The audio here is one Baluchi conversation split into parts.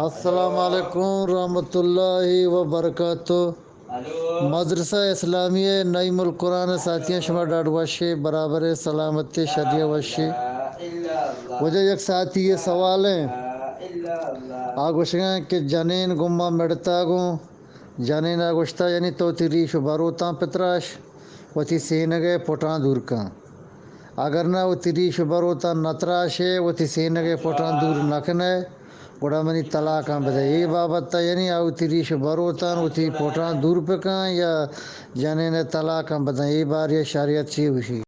السلام علیکم رحمت اللہ وبرکاتہ۔ مدرسہ اسلامیہ نعیم القرآن ساتھیاں، شما ڈاڈ وشے، برابر سلامت، شریع وشے۔ وجہ یک ساتھی یہ سوال ہیں، آ گوشگاں کہ جنین گما مڑتا گوں، جنین آ گوشتا یعنی تو تی ریش و بروتاں پتراش، وتی سینگ ء پٹاں دور کن۔ اگر نہ وتی ریش و بروتاں نہ تراشے، وتی سینگ ء پٹاں دور نہ کنے، گڑا منی طلاقاں بدے۔ اے بابت ء یعنی آ وتی ریش و بروتاں وتی پٹاں دور بکن یا جنین ء طلاقاں بدن، اے بارے ء شریعت چی گوشی؟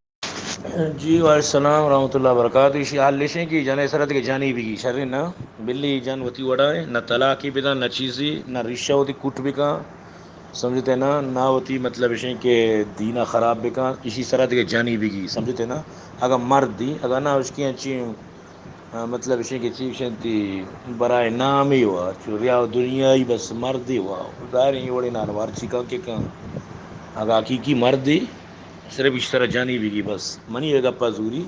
جی، وعلیکم السلام ورحمۃ اللہ وبرکاتہ۔ ایشی حال ایشیں کہ جن ء سرا دگہ جنی بگی، شریں نا؟ بلی جن وتی وڑا ہے، نہ طلاقی بدن، نہ چیزی، نہ ریشہ وتی کٹ بکن، سمجھتے نا؟ نہ وتی مطلب ایشیں کہ دینا خراب بکن، ایشی سرا دگہ جنی بگی، سمجھتے نا؟ اگر مرد دی، اگر نہ اشکی انچی، آ، مطلب ایشیں کہ چی ایشیں تی برائے نامی ہوا، چو ریا دنیای بس مردی ہوا، ظاہر ہے یہ وڑے نانوار چی کن کہ کن۔ اگر حقیقی مردی، صرف ایشی سرا جنی بگی بس۔ منی اے گپا زوری،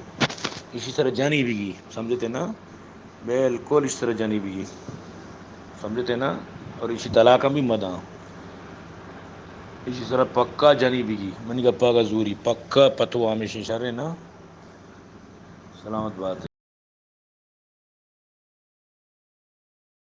ایشی سرا جنی بگی، سمجھتے نا؟ بالکل ایشی سرا جنی بگی، سمجھتے نا؟ اور ایشی طلاق ہم بھی مداں۔ ایشی سرا پکا جنی بگی، منی گپا کا زوری، پکا پتو ہمیشہ شرے نا؟ سلامت بات۔